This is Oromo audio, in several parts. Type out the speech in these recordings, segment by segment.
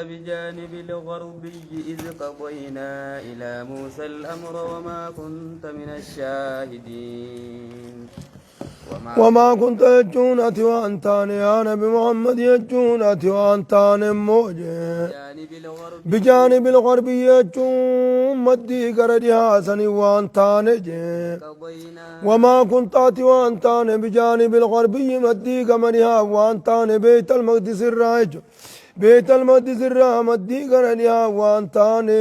بجانب الغربي إذ قضينا إلى موسى الأمر وما كنت من الشاهدين. وما كنت jechuun ati waan taane, yaa Nabi Muhammad jechuun ati waan taane immoo jee. بجانب الغربي. بجانب الغربي jechuun maddii gara dhihaa sanii waan taane jee. قضينا. وما كنت ati waan taane بجانب الغربي maddii gama dhihaa waan taane, بيت المقدس irraa jechuudha. بيت المقدس irraa maddii gara dhihaa waan taane,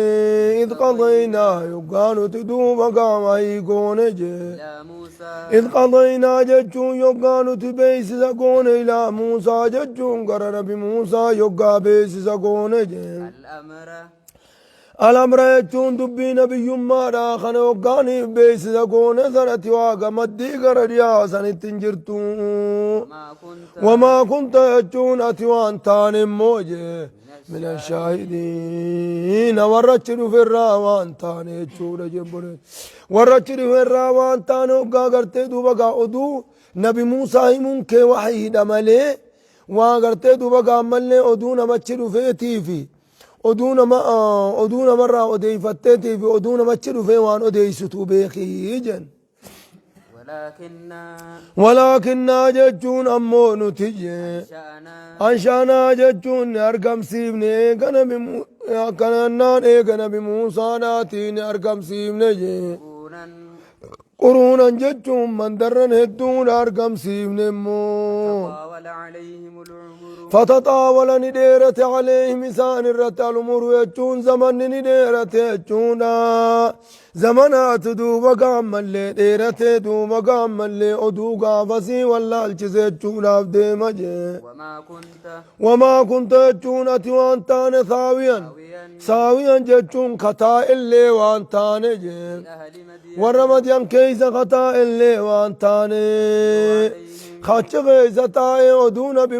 إذ قضينا yoggaa nuti duuba qaama hiikoone jee. إلى موسى. إذ قضينا jechuun yoggaa nuti beeksisa goone, إلى موسى jechuun gara Nabi Muusaa yoggaa beeksisa goone jee. الأمر. الأمر jechuun dubbii nabiyyummaadha kana yoggaaniif beeksisa goone sanatti waaqa maddii gara dhiyaa sanitti hin jirtu. وما كنت. وما كنت jechuun ati waan taane immoo jee, من الشاهدين warra achi dhuferraa waan taane jechuudha jebbolee, warra achi dhuferraa waan taane. Hoggaa gartee duuba gaa oduu Nabi Muusaa himuun kee waxiidha malee, waa gartee duuba gaa ammallee oduu namachi dhufeetiifi oduu namarraa odeeyfatteetiifi oduu namachi dhufee waan odeeysitu beekii jen. ولكننا. ولكنا jechuun ammoo nuti jee. أنشأنا. أنشأنا jechuun ni argamsiifne, eega Nabi akkanannaan eega Nabi Muusaadhaatii ni argamsiifne jee. قرونا. قرونا jechuun mandarran hedduun argamsiifne immoo. تطاول عليهم العمر. فتطاول ni dheerate, عليهم isaan irratti, العمر jechuun zamanni ni dheerate jechuudha. Zamanaatu duuba gaammallee dheerate, duuba gaammallee oduu gaafasii wallaalchise jechuudhaaf deema jee. وما كنت. وما كنت jechuun ati waan taane ثاويا. ثاويا. ثاويا jechuun kataa illee waan taane jee. أهل مدين. Warra Madiyan keeysa kataa illee waan taane, kachi keeysa taa'ee oduu Nabi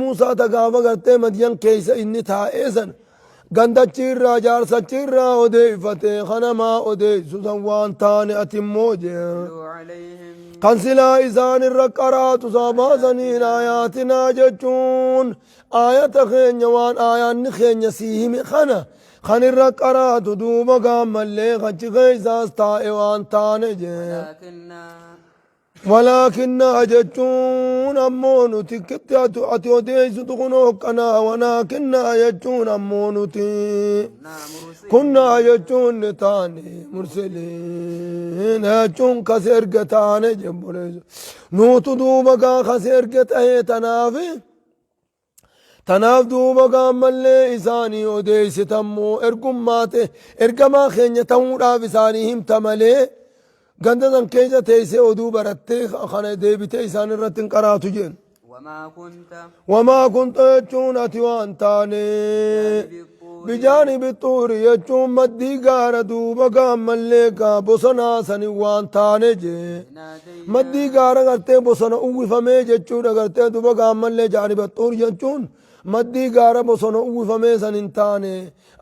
Muusaa tagaafa gartee Madiyan keeysa inni taa'ee san gandachi irraa jaarsachi irraa odeeffate kanamaa odeessu san waan taane ati immoo jee. يتلو عليهم. Kan silaa isaan irra qaraatu saabaasaniin, آياتنا jechuun aayata keenya, waan aayaanni keenya sii hime kana kan irra qaraatu duuba gaammallee kachi keeysaas taa'e waan taane jee. ولكننا. ولكنا jechuun ammoo nuti kitti ati odeessitu kun hoqqanaa. ولكنا jechuun ammoo nuti كنا مرسلين. كنا jechuun ni taane, مرسلين jechuun kas erga taane jebboleessu nuutu duuba gaa kas erga tahee tanaafi tanaaf duuba gaammallee isaanii odeessitammoo ergummaate ergamaa keenya ta'uudhaaf isaanii himta malee ganda san keessa teessee oduu barattee kana deebitee isaan irratti hin qaraatu jeen. وما كنت. وما كنت jechuun ati waan taane بجانب الطور. بجانب الطور jechuun maddii gaara duuba gaammallee gaa bosonaa sani waan taane jee. نادينا. Maddii gaara gartee bosona uwwifamee jechuudha, gartee duuba gaammallee جانب الطور jechuun maddii gaara bosona uwwifamee san hin taane,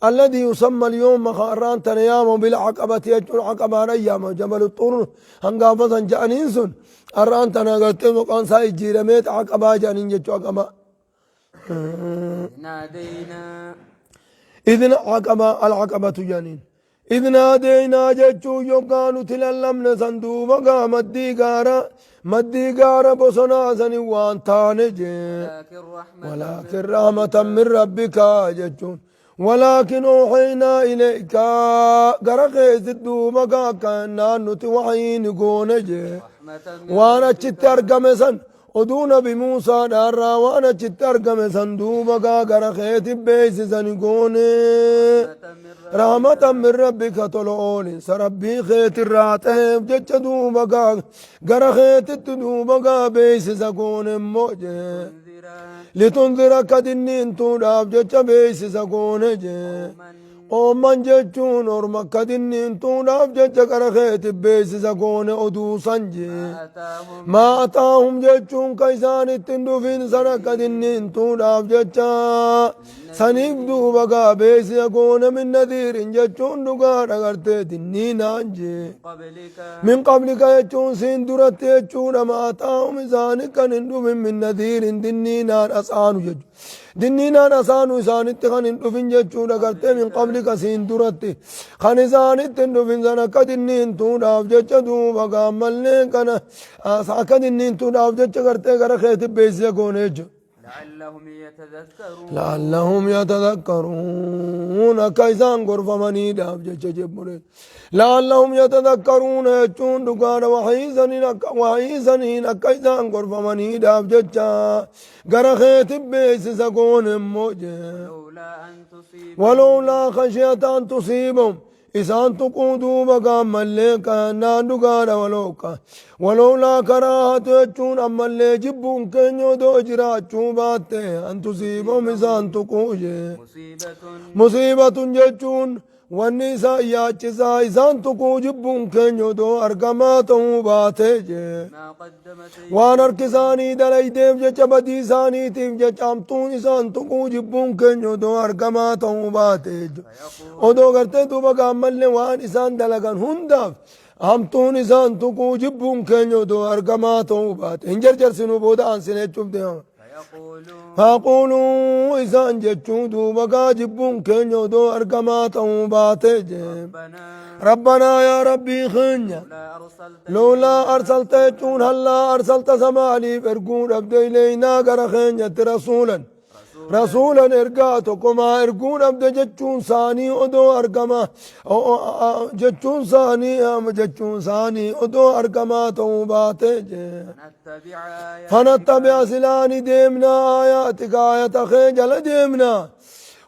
الذي يسمى اليوم har'aan tana yaamamu بالعقبة jechuun caqabaadha yaama. جبل الطور hangaafa san ja'aniin sun har'aan tana gartee maqaan isaa jijjiiramee caqabaa ja'aniin jechuu aqaba. نادينا. إذن عقبة العقبة جانين. إذ نادينا jechuun yoggaa nuti lallabne san duuba gaa maddii gaara bosonaa sani waan taane jee. ولكن رحمة. ولكن رحمة من ربك jechuun ولكن أوحينا إليك gara keessa duuba gaa kannaan nuti waxiini goone jee. رحمة من Waan achitti argame san, oduu Nabi Muusaa dhaarraa waan achitti argame san duuba gaa gara keeti beeksisani goone. رحمة من رحمة من ربك tola oolinsa rabbii keetirraa ta'eef jecha duuba gaa gara keetitti duuba gaa beeksisa goone immoo jee. تنذر. لتنذر akka dinniintuudhaaf jecha beeksisa goone jee. قوما. قوما jechuun orma akka dinniintuudhaaf jecha gara keeti beeksisa goone oduu san jee. ما أتاهم. ما أتاهم jechuun ka isaan ittiin dhufin san akka dinniintuudhaaf jecha saniif duuba gaa beeksisa goone. من نذير jechuun dhugaadha gartee dinniinaan jee. قبلك. من قبلك jechuun siin duratti jechuudha. ما أتاهم isaani kan hin dhufin, من نذير dinniinaan asaanu jechuudha. Dinniinaan asaanu isaanitti kan hin dhufin jechuudha gartee min qablika siin duratti kan isaanitti hin dhufin san akka dinniintuudhaaf jecha duuba gaammallee kana akka dinniintuudhaaf jecha gartee gara keetti beeksisa goone jechuudha. لعلهم يتذكرون. La'allahum yatadhakkaruun akka isaan gorfamaniidhaaf jecha jebbolee. La'allahum yatadhakkaruun jechuun dhugaadha waxii saniin akka isaan gorfamaniidhaaf jecha gara keetti beeksisa goone immoo jee. لولا أن تصيبهم Walowlaa khashiyata an tusiibahum isaan tuquu duuba gaammallee kaannaan dhugaadha walooka walowlaa karaahatu jechuun ammallee jibbuun keenya odoo jiraachuu baatte an tusiibahum isaan tuquu jee. مصيبة Musiibatun jechuun wanni isaan yaachisaa isaan tuquu jibbuun keenya odoo argamaa ta'uu baate jee. ما قدمت Waan harki isaanii dalaydeef jecha badii isaaniitiif jecha hamtuun isaan tuquu jibbuun keenya odoo argamaa ta'uu baate jechuudha. Odoo gartee duuba gaammallee waan isaan dalagan hundaaf hamtuun isaan tuquu jibbuun keenya odoo argamaa ta'uu baate hin jarjarsinuu booda aansine jechuuf deema. فيقولوا Faaquuluu isaan jechuu duuba gaa jibbuun keenya odoo argamaa ta'uu baate jee. ربنا Rabbanaa yaa Rabbii keenya. لولا أرسلت Lowlaa arsalta jechuun hallaa arsalta samaaliif erguu dhabde ileynaa gara keenyatti rasuulan. Rasuulan ergaa tokkomaa erguu dhabde jechuun saanii odoo argama jechuun saanii odoo argamaa ta'uu baate jee. نتبع آياتك فنتبع silaani deemnaa aayaatika aayata kee jala deemnaa.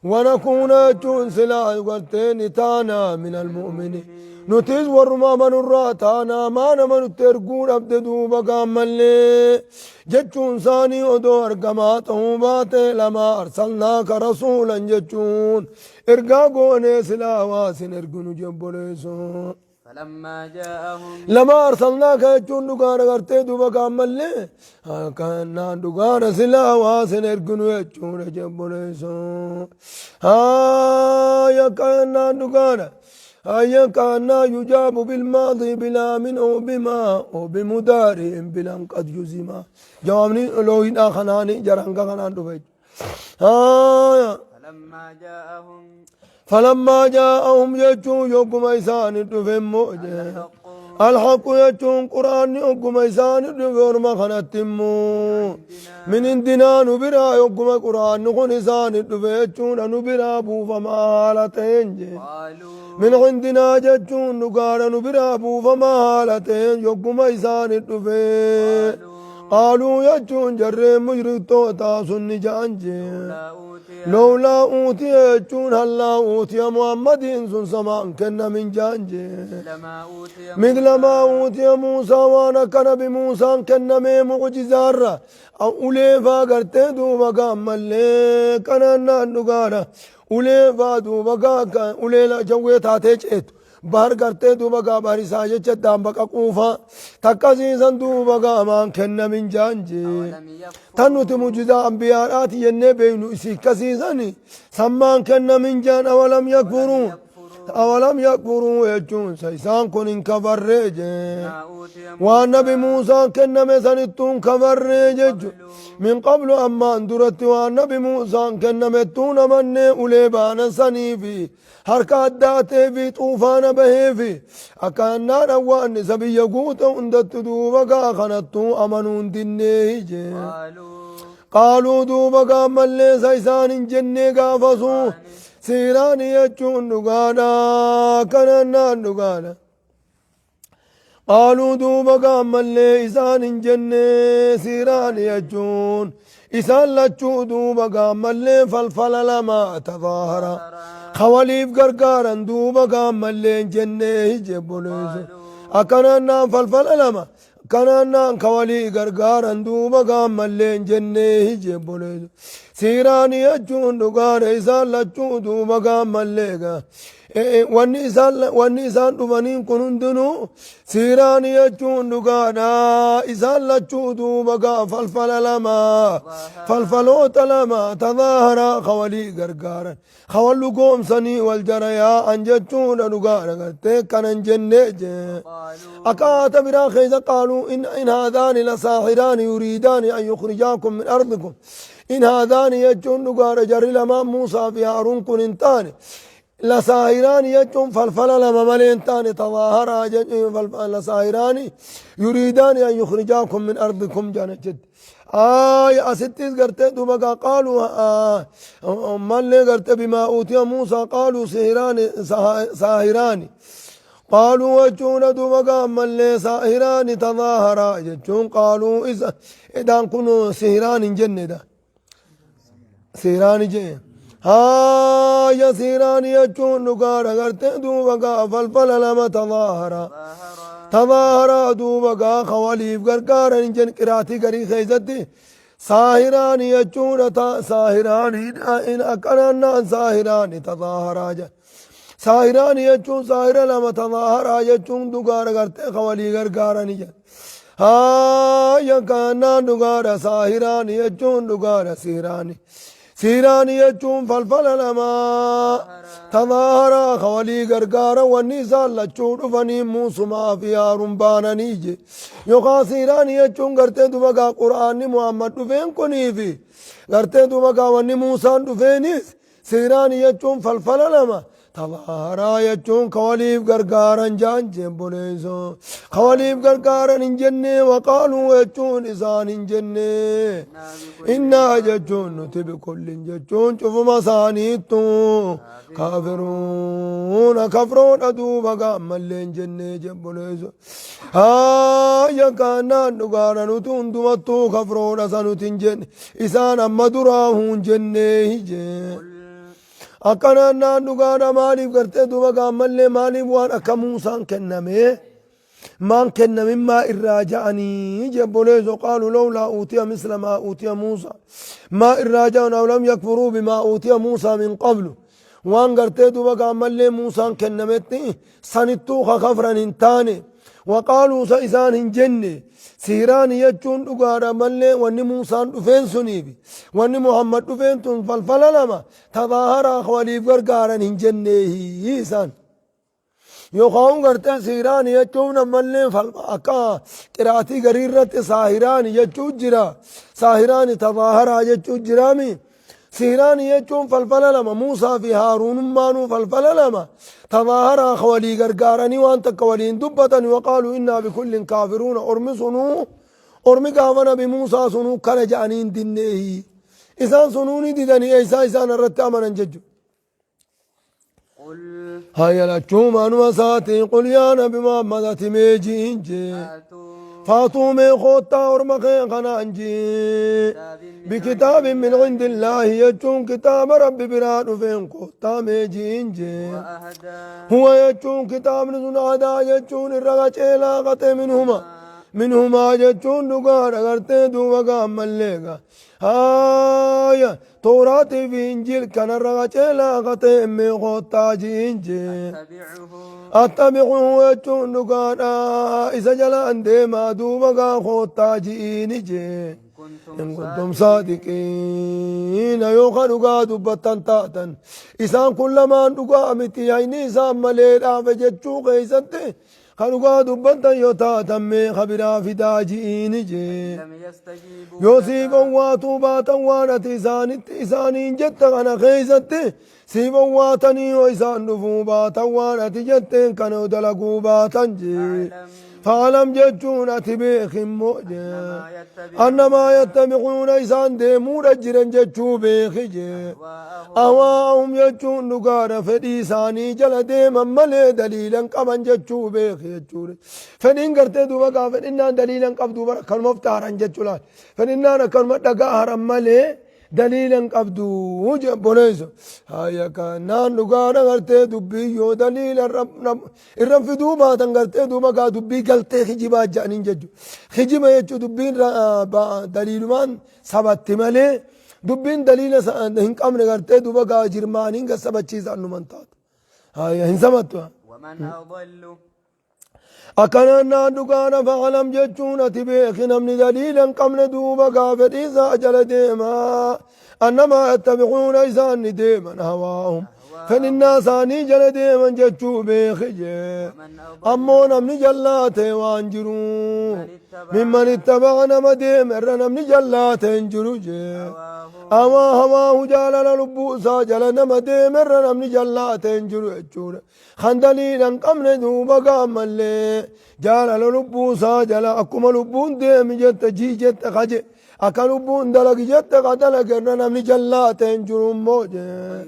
ونكون jechuun silaa gartee ni taanaa min almu'miniin. Nutis warruma amanurraa taanaa maa nama nutti erguu dhabde duuba gaammallee jechuun isaanii odoo argamaa ta'uu baate lamaa arsalnaaka rasuulan jechuun ergaa goonee silaa waa sin erginu jebboleessu. فلما جاءهم Lama arsalnaaka jechuun dhugaadha gartee duuba gaammallee kannaan dhugaadha silaa waa sin erginu jechuudha jebboleessu. Haa kannaan dhugaadha. هيا كان يجاب بالماضي بلا من أو بما أو بمضارع بلا قد جزما جوابني لو هنا خناني جرانغا خنان دبي هايا فلما جاءهم فلما جاءهم يجون يوم إسان دفن مؤجه الحق الحق يجون قرآن يوم إسان دفن ما خنتمو من عندنا نبرا يوم قرآن نكون إسان دفن يجون نبرا بوفما حالتين قالوا من عندنا jechuun dhugaadha nu biraa buufamaa haala ta'een yogguma isaani dhufe. قالوا Qaaluu jechuun jarreen mushriktoota sun ni ja'an jee. لولا أوتي Lowlaa uutiya jechuun hallaa uutiya Muhammadiin sun samaan kennamin ja'an jee. مثل ما أوتي مثل ما أوتي موسى waan akka nabi Muusaan kennamee mucjizaarra ulee faa gartee duuba gaammallee kanaan dhugaadha. Ulee faa duuba gaa ulee jawwee taatee ceetu. Bahar gartee duuba gaa barisaa jecha daanbaqa quufaa takkasiisan duuba gaamaan kennamin jaan jee. أولم يكفروا Tan nuti mujizaa ambiyaadhaati jennee beeknu isii akkasiisani sammaan kennamin jaan awalam yakfuruu. Awalam yakfuruu jechuun sa isaan kun hin kafarree jee. ما أوتي Waan nabi Muusaan kenname sanittuun kafarree jechu. Min qablu ammaan duratti waan nabi Muusaan kennamettuun amannee ulee baanan saniifi harka addaatee fi xuufaana baheefi akkaannaan waan isa biyya guute hundatti duuba gaa kanattuu amanuun dinnee jee. قالوا Qaaluu duuba gaammallee sa isaan hin jennee gaafasu siiraani jechuun dhugaadha kanannaan dhugaadha. Qaaluu duuba gaammallee isaan hin jennee siiraani jechuun isaan lachuu duuba gaammallee falfala lama tazaahara kawaliif gargaaran duuba gaammallee hin jennee jebboleesse akkanannaan falfala lama akkanannaan kawalii gargaaran duuba gaammallee hin jennee jebboleesse siiraani jechuun dhugaadha isaan lachuu duuba gaammallee gaa wanni isaan dhufaniin kun hundinuu siiraani jechuun dhugaadha isaan lachuu duuba gaa falfala lama falfaloota lama tadaaharaa kawalii gargaaran kawallu goomsanii wal jara yaa'an jechuudha dhugaadha gartee kanan jennee jee. قالوا أكاتا برا خيزا قالوا إن هذان لساحران يريدان أن يخرجاكم من أرضكم. In haadaani jechuun dhugaadha jarri lamaan Muusaa fi Haaruun kun hin taane. Lasaahiraani jechuun falfala lama malee hin taane tadaaharaa jechuun lasaahiraani yuriidaani an yukhrijaakum min ardikum jedhan achitti. Aaya asittis gartee duuba gaa qaaluu mallee gartee bimaa uutiya Muusaa qaaluu sihiraani saahiraani. Qaaluu jechuudha duuba gaa ammallee saahiraani tadaaharaa jechuun qaaluu isa edaan kun sihiraan hin jennedha. Sihiraani jee. Haaya sihiraani jechuun dhugaadha gartee duuba gaa falfala lama tadaaharaa. Tadaaharaa duuba gaa ka waliif gargaaran hin jenne qiraatii garii keessatti saahiraani jechuudha saahiraani akkanaan naan saahiraani tadaaharaa jedha. Saahiraani jechuun saahira lama tadaaharaa jechuun dhugaadha gartee ka walii gargaarani jedha. Haaya kanaan dhugaadha saahiraani jechuun dhugaadha sihiraani. Sihiraani jechuun falfala lama tadaaharaa ka walii gargaaran wanni isaan lachuu dhufanii muusumaa fi haaruun baananii je. Yookaan sihiraani jechuun gartee duba gaa quraanni Muhammad dhufeen kuniifi gartee duba gaa wanni Muusaan dhufeenis Sihiraani jechuun falfala lama tadaaharaa jechuun ka waliif gargaaran jaan jeen boleeysoo ka waliif gargaaran hin jennee waqaaluu jechuun isaan hin jennee innaa jechuun nuti bikullin jechuun cufuma isaaniittu kaafiruuna kafroodha duuba gaammallee hin jennee jeen boleeysoo haaya kaanaan dhugaadha nuti hundumattuu kafroodha sa nuti hin jenne isaan amma duraa hin jennee hijee akkanaan naan dhugaadha maaliif gartee duuba gaammallee maaliif waan akka Muusaan kenname maan kennamin maa irraa ja'anii jebboleeso qaalu lawlaa uutiya misla maa uutiya Muusaa maa irraa ja'an aw lam yakfuruu bimaa uutiya Muusaa min qablu waan gartee duuba gaammallee Muusaan kennametti sanittuu ka kafran hin taane waqaaluu sa isaan hin jenne sihiraani jechuun dhugaadha mallee wanni Muusaan dhufeen suniifi wanni Muhammad dhufeen tun falfala lama tadaaharaa ka waliif gargaaran hin jenneehi isaan yookaan gartee sihiraani jechuun ammallee akka qiraatii garii irratti saahiraani jechuu jira saahiraani tadaaharaa jechuu jiraami Sihiraani jechuun falfala lama Muusaa fi Haaruunummaanuu falfala lama tadaaharaa ka walii gargaaranii waan takka waliin dubbatan waqaaluu innaa bikullin kaafiruuna ormi sunuu ormi gaafa nabi Muusaa sunuu kana ja'anii hin dinneehi isaan sunuu ni didanii eeysaa isaan irratti amanan jechu. قل Haya lachuumaanuma isaatiin qul yaa nabi Muhammad ati mee ji'in jee. فأتوا Faatuu mee koottaa orma kee kanaan jee. Bikitaabin min indillaahi jechuun kitaaba rabbi biraa dhufeen koottaa mee ji'in jee. وأهدى Huwa jechuun kitaabni sun aadaa jechuun irra qaceelaa qate minhuma. Minhumaa jechuun dhugaadha gartee duuba gaammallee gaa. Haaya Tooraatii fi Injiil kanarra qaceelaa akka ta'e mee koottaa ji'iin jee. أتبعه Attabi'uhu jechuun dhugaadha isa jalaan deemaa duuba gaa koottaa ji'iini jee. إن In كنتم kuntum saadiqiina yoo ka dhugaa dubbattan taatan isaan kun lamaan dhugaa miti hayni isaan malee dhaabe jechuu keessatti Ka dhugaa dubbattan yoo taatan mee ka biraa fidaa ji'iini jee. لم يستجيبوا Yoo لك siif owwaatuu baatan waan ati isaanitti isaaniin jette kana keessatti siif owwaatanii yoo isaan dhufuu baatan waan ati jetteen kana yoo dalaguu baatan jee. فاعلم Fa'alam jechuun ati beeki immoo jee. أنما يتبعون Annamaa yattabi'uuna isaan deemuudha jiran jechuu beeki jee. أهواءهم Ahwaa'ahum jechuun dhugaadha fedhii isaanii jala deeman malee daliila hin qaban jechuu beeki jechuudha. Fedhiin gartee duuba gaa fedhinnaan daliila hin qabdu bara akkanuma ftaaran jechuu laal. Fedhinnaan akkanuma dhagaa haran malee daliila hin qabdu obboleessa. Haya kanaan dhugaadha gartee dubbii yoo daliila irra fiduu baatan gartee duuba gaa dubbii galtee kijibaa jedhaniin jechuudha. Kijiba jechuun dubbiin daliilumaan sabatti malee dubbiin daliila hin qabne gartee duuba gaa jirmaaniin gad sabachiisaan numan taatu. Haya hin sabattu. ومن أضل Akkanaan naan dhugaadha fa'alam jechuun ati beeki namni daliila hin qabne duuba gaa fedhiisaa jala deema. Annamaa yattabi'uuna isaan ni deeman hawaahum. Fedhinnaa isaanii jala deeman jechuu beeki jee. ومن أضل Ammoo namni jallaa ta'e waan jiru. من اتبع Mimman ittaba'a nama deeme irra namni jallaa ta'e hin jiru jee. هواه Hawaa hawaahu jaalala lubbuu isaa jala nama deemerra namni jallaa ta'e hin jiru jechuudha. Kan daliila hin qabne duuba gaammallee jaalala lubbuu isaa jala akkuma lubbuun deemi jette jii jette kaje akka lubbuun dalagi jette ka dalagerra namni jallaa ta'e hin jiru immoo jee.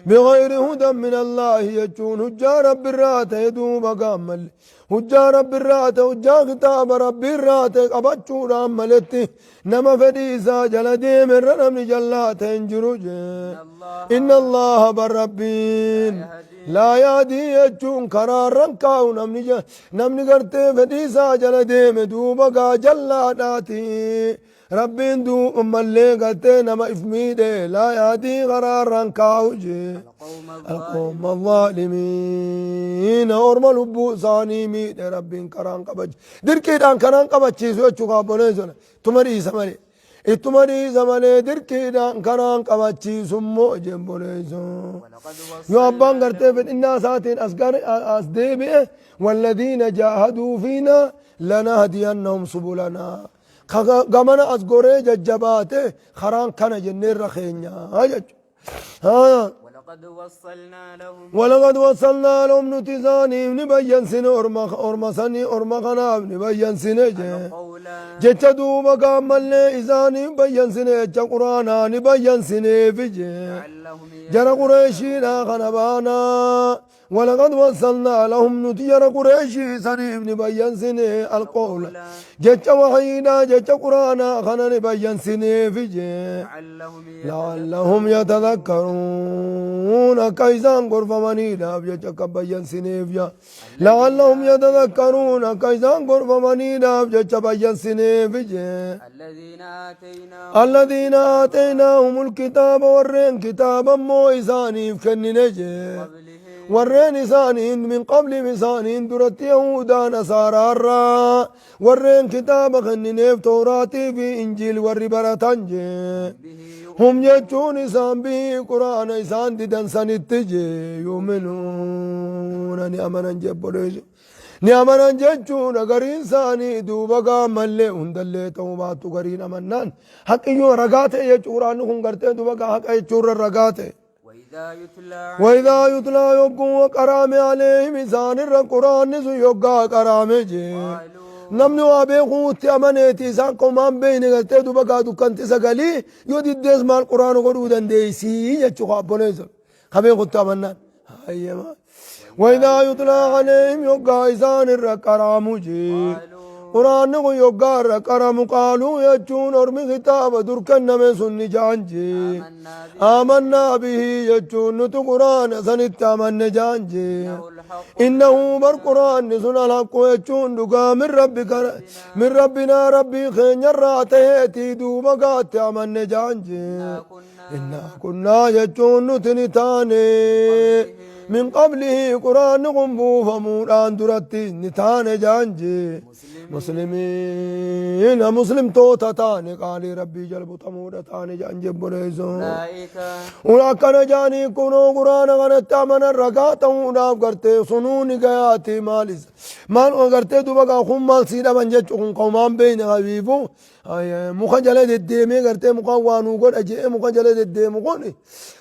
بغير هدى بغير هدى من الله jechuun hujjaa rabbi irraa ta'e duuba gaammalle hujjaa rabbi irraa ta'e hujjaa kitaaba rabbi irraa ta'e qabachuudhaan maletti nama fedhii isaa jala deemerra namni jallaa ta'e hin jiru jee. إن الله إن الله bar rabbiin laa yahdii jechuun karaarran kaa'u namni namni gartee fedhii isaa jala deeme duuba gaa jallaadhaati. Rabbiin duuba mallee gartee nama if miidhe laa yahdii karaarran kaa'u jee. القوم القوم الظالمين orma lubbuu isaanii miidhe rabbiin karaan qabachi dirqiidhaan karaan qabachiisu jechuu kaabboleen sun ittuma dhiisa malee ittuma dhiisa malee dirqiidhaan karaan qabachiisu immoo jebboleessu ولقد yoo abbaan وصلنا gartee fedhinnaa isaatiin as as deebi'e والذين جاهدوا فينا لنهدينهم سبلنا gamana as goree jajjabaate karaan kana jenneerra keenya jechuudha. ولقد وصلنا لهم ولقد وصلنا لهم نتزاني نبين سنة أرما سني أرما خناب نبين سنة جي قولا جتش دوبا كامل إزاني نبين سنة جتش قرانا نبين سنة في جي لعلهم جرى قريشينا خنبانا ولقد وصلنا لهم نتجر قريشي سني نبين سنة القول جتش وحينا جتش قرانا خنا نبين سنة في جي لعلهم لعلهم يتذكرون كيسان غرفة منينا بجتش سنيفيا لعلهم يتذكرون كيسان غرفة منينا بجتش بين سنيفيا الذين آتيناهم الذين آتيناهم الكتاب ورين كتابا مو إساني كننجي قبله warreen isaaniin min qabli isaaniin duratti yahudaa nasaaraarraa warreen kitaaba kennineef tooraatii fi injiil warri baratan jee به hum jechuun isaan bihi quraana isaan didan sanitti jee yuuminuuna ni amanan jebboleessu ni amanan jechuudha gariin isaanii duuba gaammallee hundallee ta'uu baattu gariin amannaan haqiyyuu ragaa ta'e jechuu quraanni kun gartee duuba gaa haqa jechuurra ragaa ta'e. وإذا يتلى وإذا يتلى يقو قرام عليهم إسان القرآن يقا قرام جي قالوا namni waa beekuutti amaneeti isaan qomaan beeyne gartee duba gaa dukkanti sagalii yoo diddees maal quraana godhuu dandeeysii jechuu abboleesson ka beekutti amannaan hayyama وإذا يتلى عليهم يقا إسان القرام جي قالوا quraanni kun yoggaa irra qaramu qaaluu jechuun ormi kitaaba dur kenname sun ni jaan jee. آمنا به آمنا به jechuun nuti quraana sanitti amanne jaan jee. إنه الحق إنه bar quraanni sun alhaqqu jechuun dhugaa min rabbika min rabbinaa rabbii keenyarraa ta'eetii duuba gaatti amanne jaan jee. كنا إنا كنا jechuun nuti ni taane min qablihi quraanni kun buufamuudhaan duratti ni taane jaan jee. muslimiina muslimtoota taane qaalii rabbii jalbutamuudha taane jaan jebboleessu. أولئك Akkana jaanii kunoo quraana kanatti amanan ragaa ta'uudhaaf gartee sunuuni gayaati maalis maal gartee duba gaa kun maal sii dhaban jechu kun qaumaan beeyne habiifu muka jala deddeemee gartee mukaan waa nuu godha je'ee muka jala deddeemu kun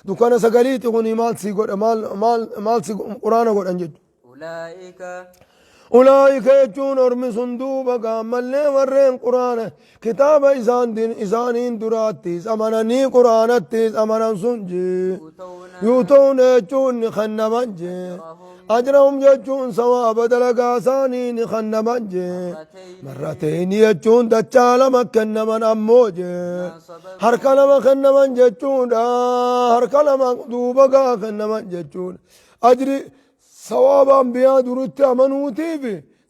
dukkana sagaliiti kun maal sii godha maal maal maal sii quraana godhan jechu. أولئك أولئك jechuun ormi sun duuba gaammallee warreen quraana kitaaba isaan din isaaniin duraattis amananii quraanattis amanan sun jee. يؤتون yuutoon jechuun ni kennaman jee. Ajrahum jechuun sawaaba dalagaa isaanii ni kennaman jee. مرتين Marratayni jechuun dachaa lama kennaman ammoo jee. صبروا Harka lama kennaman jechuudha. Harka lama duuba gaa kennaman jechuudha. Ajri sawaaba ambiyaa duritti amanuutiif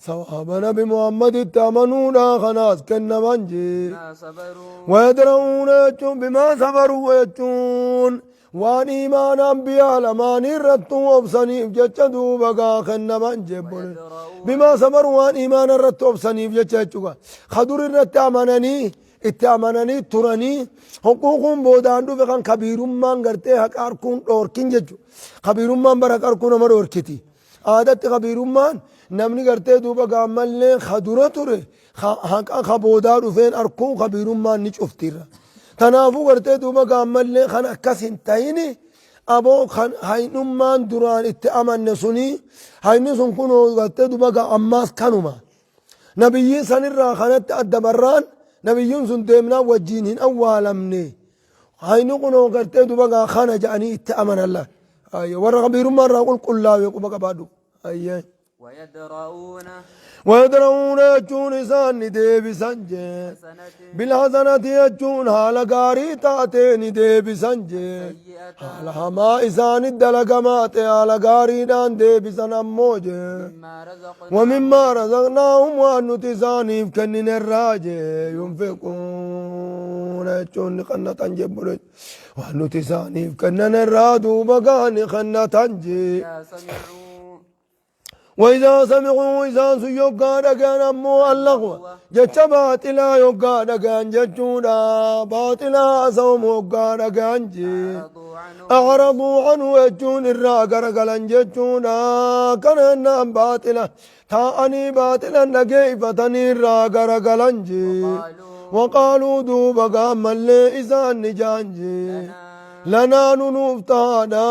sawaaba nabi Muhammaditti amanuudha kanaas kennaman jee. ما صبروا ويدرؤون jechuun bimaa sabaruu jechuun waan iimaana ambiyaa lamaanii irrattuu obsaniif jecha duuba gaa kennaman jebbole. ويدرؤون bimaa sabaruu waan iimaana irratti obsaniif jecha jechuudha. Kadur irratti amananii itti amananii turanii huquuquun boodaan dhufe kan kabiirummaan gartee haqa harkuun dhoorkin jechuudha. Kabiirummaan bara haqa harkuu nama dhoorkiti. Aadatti kabiirummaan namni gartee duuba gaammallee kadura ture haqa ka boodaa dhufeen harkuun kabiirummaan ni cuftirra. Tanaafuu gartee duuba gaammallee kan akkas hin tahini aboo kan haynummaan duraan itti amanne suni hayni sun kunoo gartee duuba gaa ammaas kanuma. Nabiyyiin sanirraa kanatti adda barraan nabiyyiin sun deemnaan wajjiin hin awwaalamne. Hayni kunoo gartee duuba gaa kana jedhanii itti amanan laal. Warra kabiirummaa irraa qulqullaawe quba qabaadhu. Ayyee. ويدرؤون ويدرؤون jechuun isaan ni deebisan jee. حسنة Bilhasanati jechuun haala gaarii taatee ni deebisan jee. سيئة Haala hamaa isaanit dalagamaa ta'e haala gaariidhaan deebisan ammoo jee. مما رزقناهم ومما رزقناهم waan nuti isaaniif kenninerraa jee yunfiquuna jechuun ni kannatan jebbulee waan nuti isaaniif kennanerraa duuba gaa ni kannatan jee. إذا سمعوا وإذا سمعوا إسaan sun yoggaa dhagayan ammoo اللغو jecha baaxilaa yoggaa dhagayan jechuudha baaxilaa haasa'umu yoggaa dhagayan jee. أعرضوا عنه أعرضوا عنه jechuun irraa garagalan jechuudha kana jennaan baaxila taa'anii baaxilan dhageeffatanii irraa garagalan jee. وقالوا وقالوا duuba gaammallee isaan ni jaan jee. لنا Lanaa nu nuuf tahaadha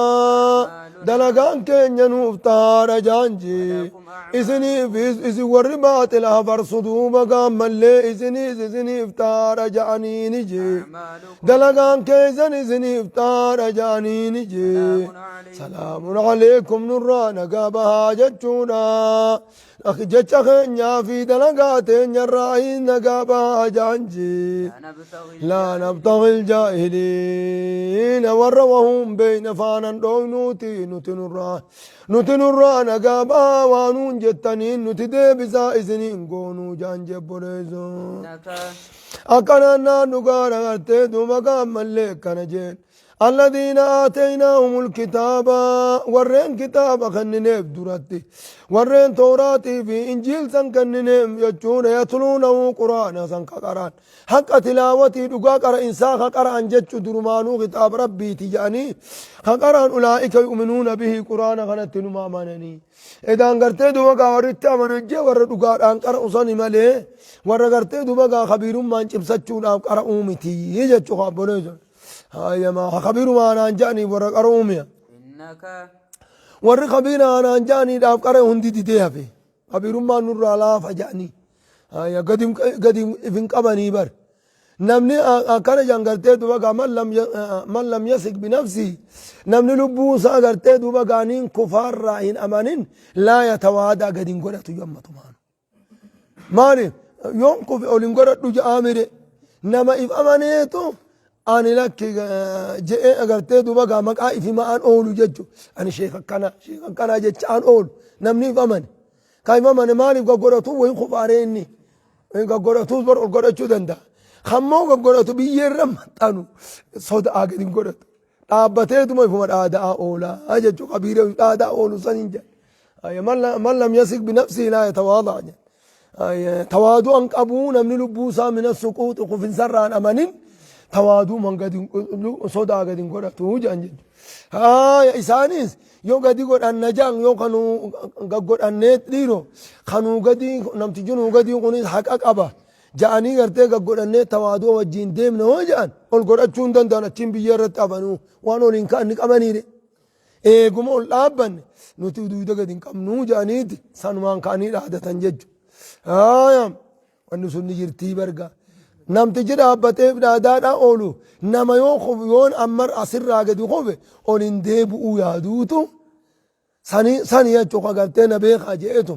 dalagaan keenya nuuf tahaadha jaan jee. ولكم أعمال Isiniifis isin warri baaxila hafarsu duuba gaammallee isiniis isiniif tahaadha ja'aniini jee. أعمالكم Dalagaan keessan isiniif tahaadha ja'aniini jee. سلام عليكم Salaamun aleekum nurraa nagaa bahaa jechuudha. Jecha keenyaa fi dalagaa teenyarraa hin nagaa bahaa ja'an jee. لا نبتغي لا نبتغي الجاهلين warra wahum beeyne faanan dhoynuuti nuti nurraa nuti nurraa nagaa bahaa waanuun jettaniin nuti deebisaa isiniin goonuu jaan jebboleessu. إنك Akkanaan naan dhugaadha gartee duuba gaammallee akkana jeen. الذين آتيناهم الكتاب warreen kitaaba kennineef duratti warreen tooraatii fi injiil san kennineef jechuudha يتلونه quraana san ka qara'an حق تلاوته dhugaa qara'insaa ka qara'an jechu durumaanuu kitaaba rabbiiti jedhanii ka qara'an أولئك يؤمنون به quraana kanatti numa amananii edaan gartee duba gaa warritti amanan jee warra dhugaadhaan qara'u sani malee warra gartee duba gaa kabiirummaan cimsachuudhaaf qara'uu miti jechuu kaabbolee hayyama kabiirumaanaan jedhanii warra qara'uu mi'a إنك warri kabiiraanaan jedhaniidhaaf qara'e hundi didee hafe kabiirummaan nurraa laafa jedhanii hayya gadi gadi ifin qabanii bar namni akkana jedhan gartee duba gaa من لم يثق بنفسه namni lubbuu isaa gartee duba gaaniin kufaarraa hin amanin لا يتواضع gadi hin godhatu gammatumaanu maali yoon kufe ol hin godhadhu jedhaa mire nama if amaneetu ani lakki je'ee agartee duba gaa maqaa ifi ma'aan oolu jechu ani sheek akkana sheek akkanaa jechaan oolu namni if amane ka if amane maaliif gaggodhatu wayin kufaaree inni gaggodhatuus bar ol godhachuu danda'a kammoo gaggodhatu biyyeerra maxxanu sodaa gadi hin godhatu dhaabbateetuma ifuma dhaada'aa oolaa jechuu kabiira dhaada'aa oolu san hin jedhe من لم يثق بنفسه لا يتواضع jedhe tawaadu'an qabuu namni lubbuu isaa من السقوط kufinsarraan amanin tawaaduu man gadi sodaa gadi hin godhatu jedhan jechuudha. Haaya isaanis yoo gadi godhanna jedhan yoo kanuu gaggodhannee dhiiro kanuu gadi namtichi nuu gadii kunis haqa qaba ja'anii gartee gaggodhannee tawaaduu wajjin deemna hoo jedhan ol godhachuu hin danda'an achiin biyya irratti hafanuu waan ol hin ka'an qabaniire. Eeguma ol dhaabbanne nuti duuda gadi hin qabnuu jedhaniiti sanumaan ka'anii dhaadatan jechuudha. Haaya wanni sun ni jirtii barga. Namtichi dhaabbatee dhaadaadhaa oolu nama yoo kufu yoon ammar asirraa gadi kufe ol hin deebi'uu yaaduutu sani sani jechuudha gartee na beekaa je'eetu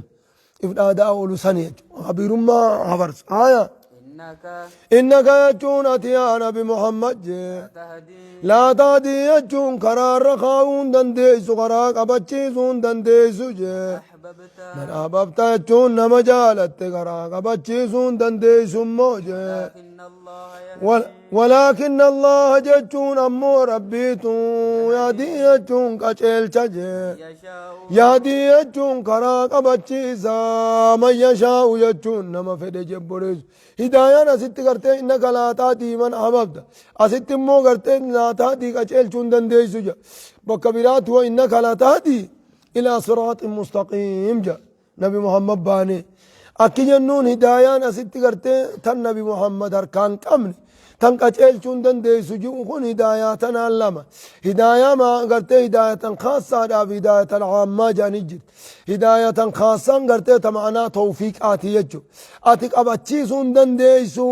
if dhaadaa oolu sani jechuudha. Kabiirummaa hafarsu. Haaya. إنك إنك jechuun ati yaa nabi Muhammad jee. تهدي لا تهدي jechuun karaarra kaa'uu hin dandeessu karaa qabachiisuu hin dandeessu jee. أحببت من أحببت jechuun nama jaalatte karaa qabachiisuu hin dandeessu immoo jee. لكن الله يهدي ولكن الله jechuun ammoo rabbiitu يهدي jechuun qaceelcha jee. يشاء يهدي jechuun karaa qabachiisa من يشاء jechuun nama fedhe jebboleessu. Hidaayaan asitti gartee إنك لا تهدي من أحببت asitti immoo gartee لا تهدي qaceelchuu hin dandeessu jedha. Bakka biraatti وإنك لتهدي إلى صراط مستقيم jedha. Nabi Muhammad baane. Akki jennuun hidaayaan asitti gartee tan Nabi Muhammad harkaan qabne Tan qaceelchuu hin dandeessu ji'u kun hidaayaa tanaan lama. Hidaayaa maa gartee hidaayatan khaassaadhaa fi hidaayatan caammaa jedhanii jirti. Hidaayatan khaassaan gartee ta ma'anaa tawfiiqaati jechuudha. Ati qabachiisuu hin dandeessu.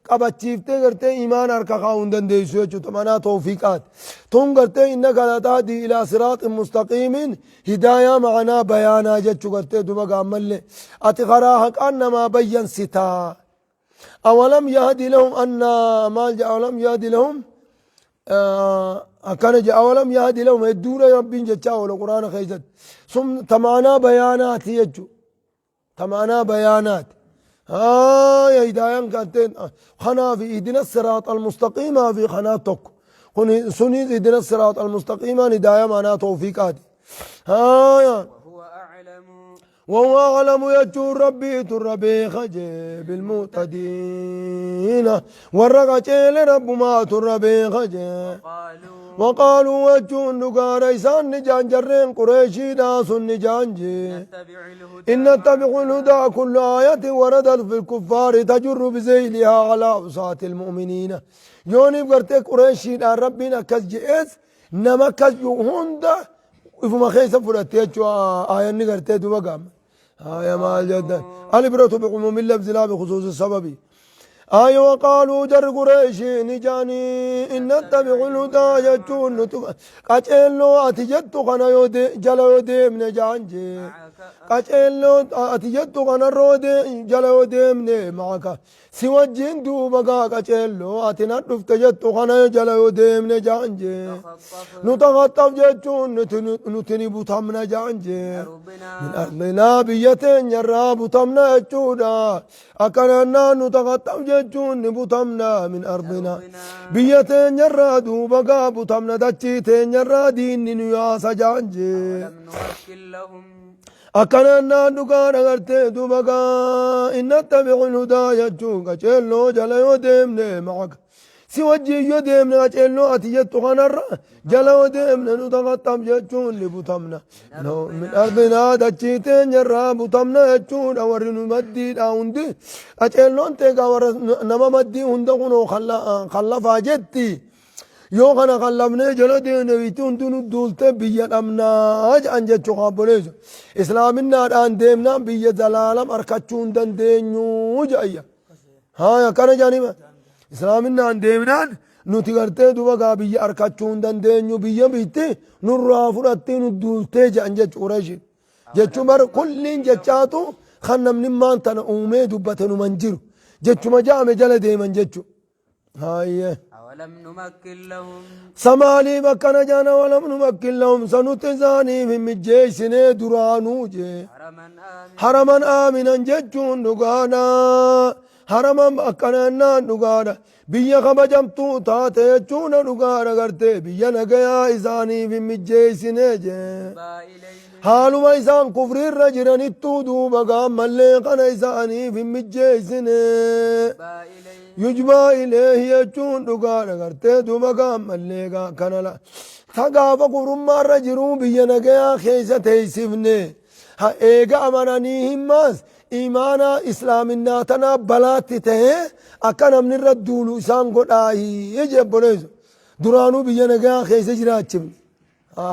Qabachiiftee gartee imaana harka kaa'uu hin dandeessu jechuudha. Ma'anaa tawfiiqaati. Tun gartee innaka latahdii ilaa siraaxin mustaqiimin hidaayaa ma'anaa bayaanaa jechuu gartee duba gaammallee. Ati karaa haqaan namaa bayyansitaa. Awalam yahdi lahum anna maal jedha awalam yahdi lahum akkana jedha awalam yahdi lahum hedduudha rabbiin jechaa oola quraana keessatti. Sun ta ma'anaa bayaanaati jechuudha. Ta ma'anaa bayaanaati. Haaya hidaayaan kanteen kanaa fi ihdina siraaxa almustaqiimaa fi kanaa tokko. Kun sunis ihdina siraaxa almustaqiimaan hidaayaa ma'anaa tawfiiqaati. Haaya. وهو أعلم وهو أعلم jechuun rabbiitu irra beeka jee bilmuhtadiina warra qaceele rabbumaatu irra beeka jee قالوا وقالوا jechuun dhugaadha isaan ni jaan jarreen qureeshiidhaa sun ni jaan jee نتبع الهدى إن نتبع الهدى كل آية وردت في الكفار تجر بذيلها على عصاة المؤمنين yooniif gartee qureeshiidhaan rabbiin akkas je'ees nama akkas jiru hunda ifuma keessa fudhatte jechuu aayanni gartee duba gaama aaya maal jedhan alibratu bi'umuumi lafzi laa bikhusuusi sababi aaya waqaaluu jarri qureeshii ni jaanii in nattabi'u lhudaa jechuun nuti qaceelloo ati jettu kana yoo jala yoo deemne jaan jee qaceelloo ati jettu kana jala yoo deemne maaka Si wajjiin duuba gaa qaceelloo ati na dhufte jettu kana jala yoo deemne jaan jee. Nu taxaxxaf jechuun nuti ni butamna jaan jee. Min ardinaa biyya teenyarraa butamna jechuudha. Akkanannaa nu taxaxxaf jechuun ni butamna min ardinaa. Biyya teenyarraa duuba gaa butamna dachii teenyarraa diinni nu yaasa jaan jee. Akkana jennaan dhugaan agartee duuba gaa in nattabi'ul hudaa jechuun qaceelloo jala yoo deemne ma'aka si wajjin yoo deemne qaceelloo ati jettu kanarra jala yoo deemne nu taqaxxam jechuun ni butamna min ardinaa dachii teenyarraa butamna jechuudha warri nu maddiidha hundi qaceelloon teegaa warra nama maddii hunda kunoo kan lafaa jetti. Yoo kana kallafnee jala deemne biitti hundi nu duultee biyya dhabnaa jedhan jechuu kaabboleessu. Islaaminnaadhaan deemnaan biyya zalaalam arkachuu hin dandeenyu jedhayya. Haa akkana jedhanii islaaminaan deemnaan nuti gartee duba gaa biyya arkachuu hin dandeenyu biyya biitti nurraa fudhattee nu duultee jedhan jechuu Qureeshiin. Jechuun bar kulliin jechaatu kan namni maan tana uumee dubbate numan jiru. Jechuma ja'ame jala deeman jechuu. Haayye. Awalam numakkin lahum. Sa maaliif akkana jedhan awalam numakkin lahum sa nuti isaaniif hin mijjeessinee duraanuu jee. Haraman aamin. Haraman aaminan jechuun dhugaadha. Haraman akkana jennaan dhugaadha. Biyya kabajamtuu taate jechuudha dhugaadha gartee biyya nagayaa isaaniif hin mijjeessinee jee. Baa ilayhim. Haaluma isaan kufriirra jiranittuu duuba gaammallee kana isaaniif hin mijjeessine. Baa ilayhim. Yujbaa ileehi jechuun dhugaadha gartee duuba gaammallee gaa kana la ta gaafa kufrummaarra jiruu biyya nagayaa keessa teessifne ha eega amananii himmaas imaanaa islaaminaa tanaa balaatti tahee akka namni irra duulu isaan godhaahi jee obboleessu duraanuu biyya nagayaa keessa jiraachifne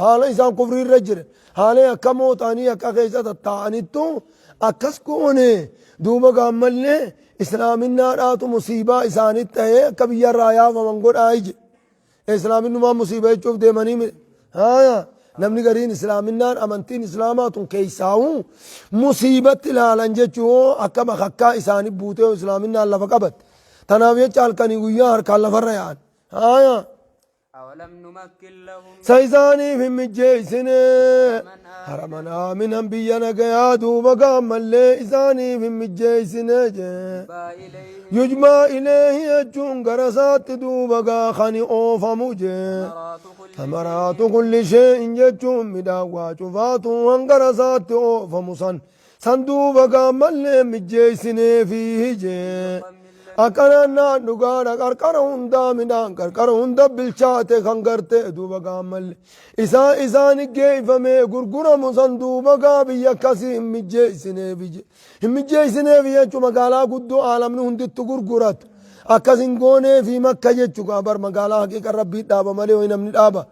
Haala isaan kufrii irra jiran haala akka mootaanii akka keessa tattaa'anittu akkas goone duuba gaammallee islaaminnaadhaatu musiibaa isaanitti ta'ee akka biyya irraa yaafaman godhaa ije. Islaaminnumaan musiiba jechuuf deemanii miti. Haaya namni gariin islaaminnaan amantiin islaamaa tun keessaa'u musiibatti ilaalan jechuu akka bakakkaa isaanii buutee islaaminnaan lafa qabatte. Tanaaf jecha halkanii guyyaa harkaan lafarra yaa'an. Haaya. Awalam numakkin lahum Sa isaaniif hin mijjeessine haraman aaminan biyya nagayaa duuba gaammallee isaaniif hin mijjeessine jee. baa ilayhim Yujmaa ileehi jechuun gara isaatti duuba gaa kani oofamu jee. maraatu kulli Samaraatu kulli shee'in jechuun midhaan waa cufaatu hangara isaatti oofamu san San duuba gaammallee mijjeessineefii jee. Akkanaan naan dhugaadha qarqara hundaa midhaan qarqara hunda bilchaate kan gartee duuba gaammalle isaa isaani geeffamee gurguramu san duuba gaa biyya akkasii hin mijjeessineefi jee. Hin mijjeessineefi jechuun magaalaa guddoo aalamni hundittu gurguratu. Akkas hin goonee fi Makka jechu gaa bar magaalaa haqiiqa Rabbii dhaaba malee wayi namni dhaaba.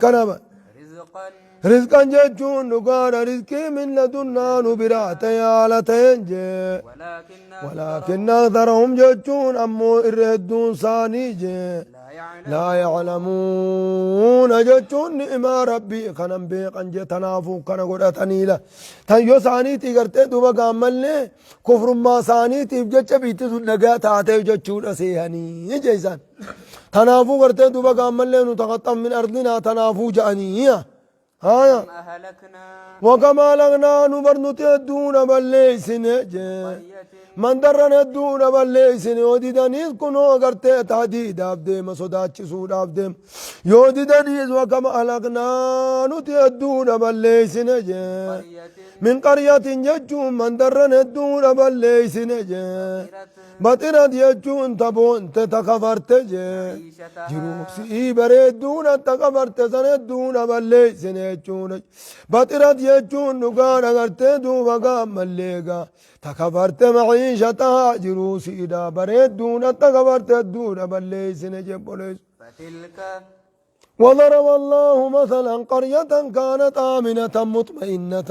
Kana رزقا rizqan jechuun dhugaadha rizqii min ladunnaa nu biraa ta'e haala ta'een jee. ولكن ولكن أكثرهم jechuun ammoo irra hedduun isaanii jee. لا يعلم لا يعلمون jechuun ni'imaa Rabbii kanan beekan jee tanaafuu kana godhataniila. Tan yoo isaaniitii gartee duuba gaammallee kufrummaa isaaniitiif jecha biitti sun nagaa taatee jechuudha seehanii jee isaan. Tanaafuu gartee duuba gaammallee nu taqaxxam min ardinaa tanaafuu ja'anii. Haaya. كم أهلكنا وكما لغنا نبر nuti hedduudha balleeysine jee. قرية Mandarran hedduudha balleeysine yoo didaniis kunoo gartee tahdiidaaf deema sodaachisuudhaaf deema. Yoo didaniis wakama alaqnaa nuti hedduudha balleeysine jee. قرية Min qaryatin jechuun mandarran hedduudha balleeysine jee. بطرت Baxirat jechuun taboonte ta kafarte jee. معيشتها Jiruu si'ii bareedduudha ta kafarte san hedduudha balleeysine jechuudha. Baxirat jechuun dhugaadha gartee duuba gaammallee gaa. Ta kafarte maciishataa jiruu si'idha bareedduudha ta kafarte hedduudha balleeysine jebboleessu. فتلك وضرب الله مثلا قرية كانت آمنة مطمئنة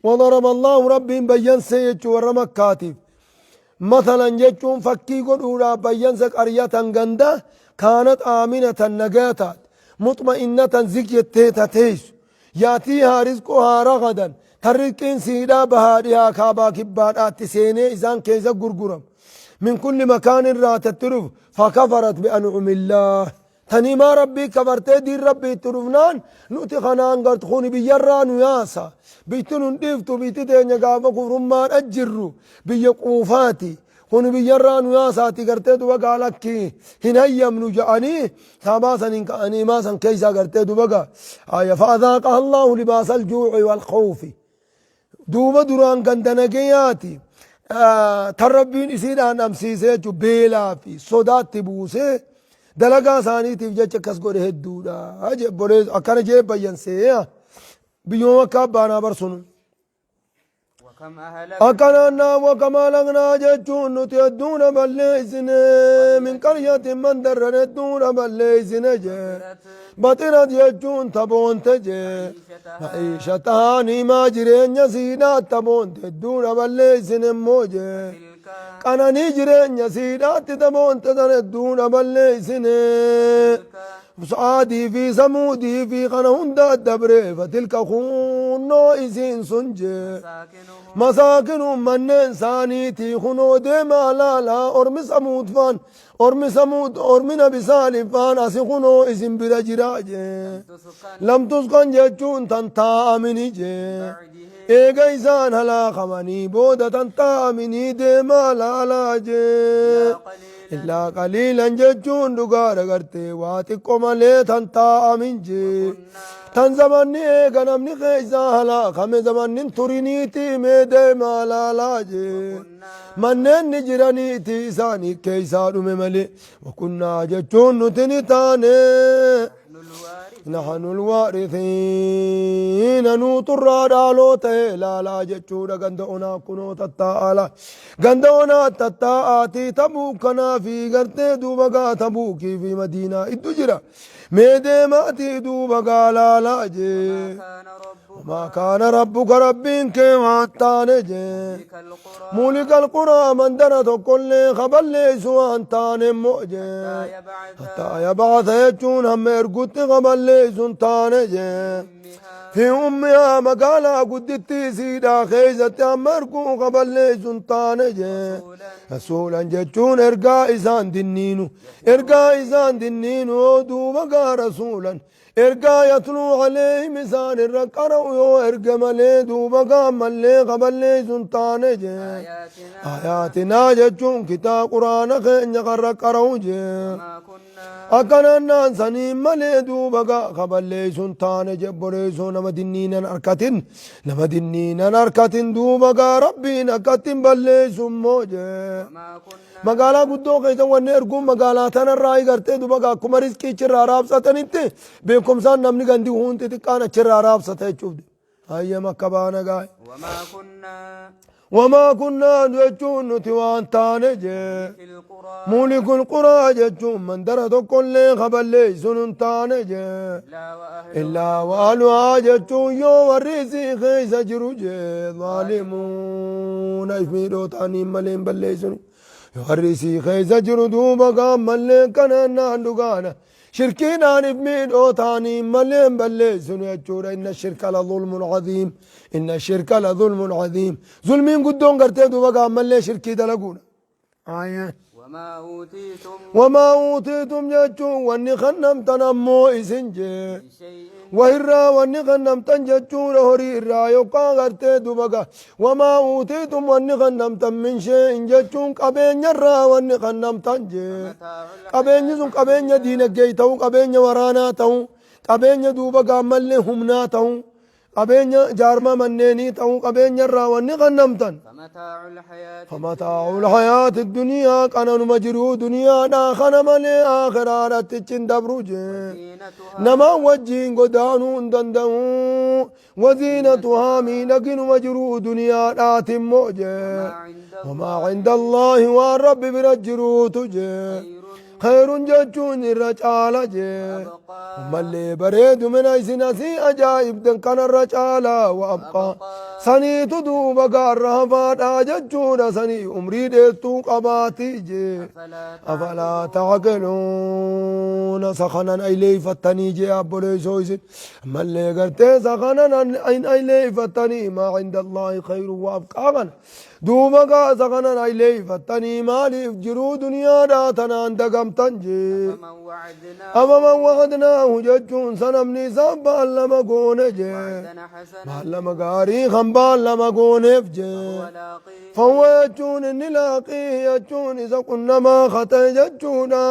وضرب الله ربي بين سيتش ور مكاتب مثلا جتشون فكي قدولا بين قرية غندا كانت آمنة نجاتات مطمئنة زكية تيتا تيس ياتيها رزقها رغدا ترقين سيدا بهارها كابا كبارات سيني إذان كيزا غرغرم من كل مكان راتت ترف فكفرت بأنعم الله تنيما ربي كفرت دين ربي ترفنان نوتي خنان قرت خوني بيران وياسا بيتنون ديفتو بيتتين قافا كفرمان أجرو بيقوفاتي خوني بيران وياسا تقرتي دوبا قالك هن يمنو جاني ثاباسا إن كأني ماسا كيسا قرتي دوبا آية فأذاقها الله لباس الجوع والخوف duuba duraan ganda nagayaati tan rabbiin isiidhaan dhamsiisee jechuun beelaa fi sodaatti buusee dalagaa isaaniitiif jecha akkas godhe hedduudha jebbolee akkana jee bayyansee biyyuma akka abbaanaa barsunu. وكم أهلكنا Akkanaan wakamaa lagnaa jechuun nuti hedduudha balleessine min qaryatin mandarran hedduudha balleessine jee. بطرت Baxirat jechuun taboonte jee. معيشتها Maciishataa nimaa jireenya siidhaa taboonte hedduudha balleessine immoo jee. تلك Qananii jireenya siidhaatti taboonte san hedduudha balleessine. تلك Sa'aadii fi samuudii fi kana hunda dabree fatilka kunnoo isiin sun jee. مساكنهم Masaakinuun manneen isaaniitii kunoo deemaa laalaa ormi samuud faan ormi samuud ormi nabi saalih faan asi kunoo isin bira jiraa jee. تسكن Lam tuskan jechuun tan taa'amini jee. بعدهم Eega isaan halaakamanii booda tan taa'aminii deemaa laalaa jee. إلا قليلا Illaa qaliilan jechuun dhugaadha gartee waa xiqqoo malee tan taa'amin jee. كنا Tan zamanni eega namni keessaa halaakame zamanni turiniitii mee deemaa laalaa jee. كنا Manneen ni jiraniitii isaanii keessaa dhume malee. Wakunnaa jechuun nuti ni taane. نحن الوارث نحن الوارثين نوتر dhaaloo ta'e laalaa jechuudha ganda onaa kunoo tattaa'ala ganda onaa tattaa'aatii tabuuk kanaa fi gartee duuba gaa tabuukii fi madiinaa iddu jira mee deemaatii duuba gaa laalaa jee ما كان ربك ما كان ربك ربين كما taane jee ملك القرى مولك القرى من درت كل خبل سوان taane immoo jee حتى يبعث حتى يبعث jechuun hamma ergutti qaballeessuun taane jee. أمها Fi ummihaa magaalaa guddittii siidhaa keessatti hamma erguu qaballeessuun taane jee. رسولا Rasuulan jechuun ergaa isaan dinniinu ergaa isaan dinniinu duuba gaa rasuulan ergaa yatluu aleehim isaan irra qara'u yoo erge malee duuba gaa mallee qaballeessuun taane jee. آياتنا Ayaatinaa jechuun kitaaba quraana keenya karra qara'u jee. ما كنا Akkanannaan saniin malee duuba gaa kaballeessuun taane jebboleessuu nama dinniinan harkatin nama dinniinan harkatin duuba gaa rabbiin akkattiin balleessu immoo jee. وما كنا Magaalaa guddoo keessa wanni erguun magaalaa tanarraa gartee duuba gaa akkuma riskii achirraa raabsatanitti beekumsaan namni gandi hundi xiqqaan achirraa raabsata jechuuf. Hayyama akka baana gaa'e. وما كنا Wamaa kunnaa jechuun nuti waan taane jee. في القرى Muulikul quraa jechuun mandara tokkollee kaballeessuun hin taane jee. إلا وأهلها Illaa waaluhaa jechuun yoo warri isii keessa jiru jee. Zaalimuuna if miidhoo ta'anii malee hin balleessinu. Yoo warri isii keessa jiru duuba gaammallee kanaan naan dhugaana. Shirkiidhaan if miidhoo ta'anii malee hin balleessinu jechuudha. Inna shirka la zulmun cadiim. Inna shirka la zulmun cadiim. Zulmiin guddoon gartee duuba gaammallee shirkii dalaguudha. Aayyaa. وما أوتيتم Wamaa uutiitum jechuun wanni kennamtan ammoo isin jee. من شيء Wahirraa wanni kennamtan jechuudha horii irraa yookaan gartee dubaga. Wamaa uutiitum wanni kennamtan min shee'in jechuun qabeenyarraa wanni kennamtan jee. متاع Qabeenyi sun qabeenya diinagdee ta'uu, qabeenya waraanaa ta'uu, qabeenya duuba gaammallee humnaa ta'uu, qabeenya jaarmaa manneenii ta'uu, qabeenyarraa wanni kennamtan. فمتاع الحياة فمتاع الحياة الدنيا قننuma jiruu duniyaadhaa kana malee aakhiraadhaatti hin dabru jee. زينتها Nama wajjiin godaanuu hin danda'u. Waziinatuhaa miidhaginuma jiruu duniyaadhaati immoo jee. ما عند وما عند الله waan rabbi bira jiruutu jee. خير Khayrun jechuun irra caala jee. وأبقى Mallee bareedu mina isin asii ajaa'ibdan kanarra caalaa wa abqaa. Saniitu duuba gaarra hafaadhaa jechuudha sanii umrii dheertuu qabaatii jee. أفلا أفلا تعقلون سخنا أيلي فتني جي أبولي سويسن ملي قرتي سخنا أين أيلي فتني ما عند الله خير وأبقى دوبا سخنا أيلي فتني مالي جرو دنيا داتنا عند تنجي أفمن وعدناه أما من وعدناه ججون سنمني سبا لما قونه جي وعدنا حسنا لما غاري خنبا لما قونه جي فهو لاقيه فهو jechuun inni laaqii jechuun isa qunnamaa kate jechuudha.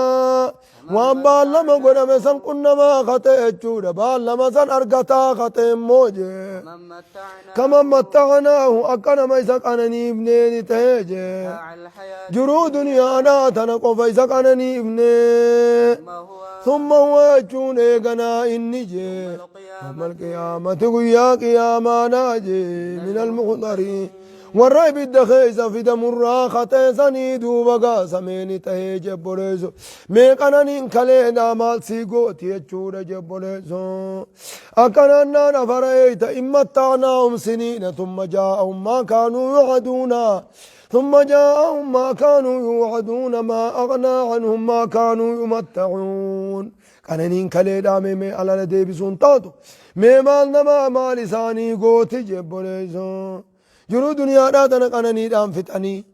Waan baallama godhame san qunnamaa kate jechuudha. Baallama san argataa kate immoo jee. من متعناه Kama matta'anaahu akka nama isa qananiifnee ni ta'e jee. متاع الحياة Jiruu duniyaadhaa tana qofa isa qananiifnee. ثم هو Thumma huwa jechuun eeganaa inni jee. القيامة يوم القيامة guyyaa qiyaamaadhaa jee min almuqdariin. Warra ibidda keessa fidamurraa kateessanii duuba gaasameeni tahee jebboleessu. Mee qananiin kaleedhaa maal sii gooti jechuudha jebboleessu. Akkanaan naan afara'eeyta in matta'naahum siniina thumma jaa'ahum maa kaanuu yu'aduuna. ثم جاءهم ما كانوا يوعدون ما أغنى عنهم ما كانوا يمتعون qananiin kaleedhaa mee mee alala deebisuun taatu mee maal namaa maal isaanii gooti jebboleessu. Jiruu duniyaadhaa tana qananiidhaan fixanii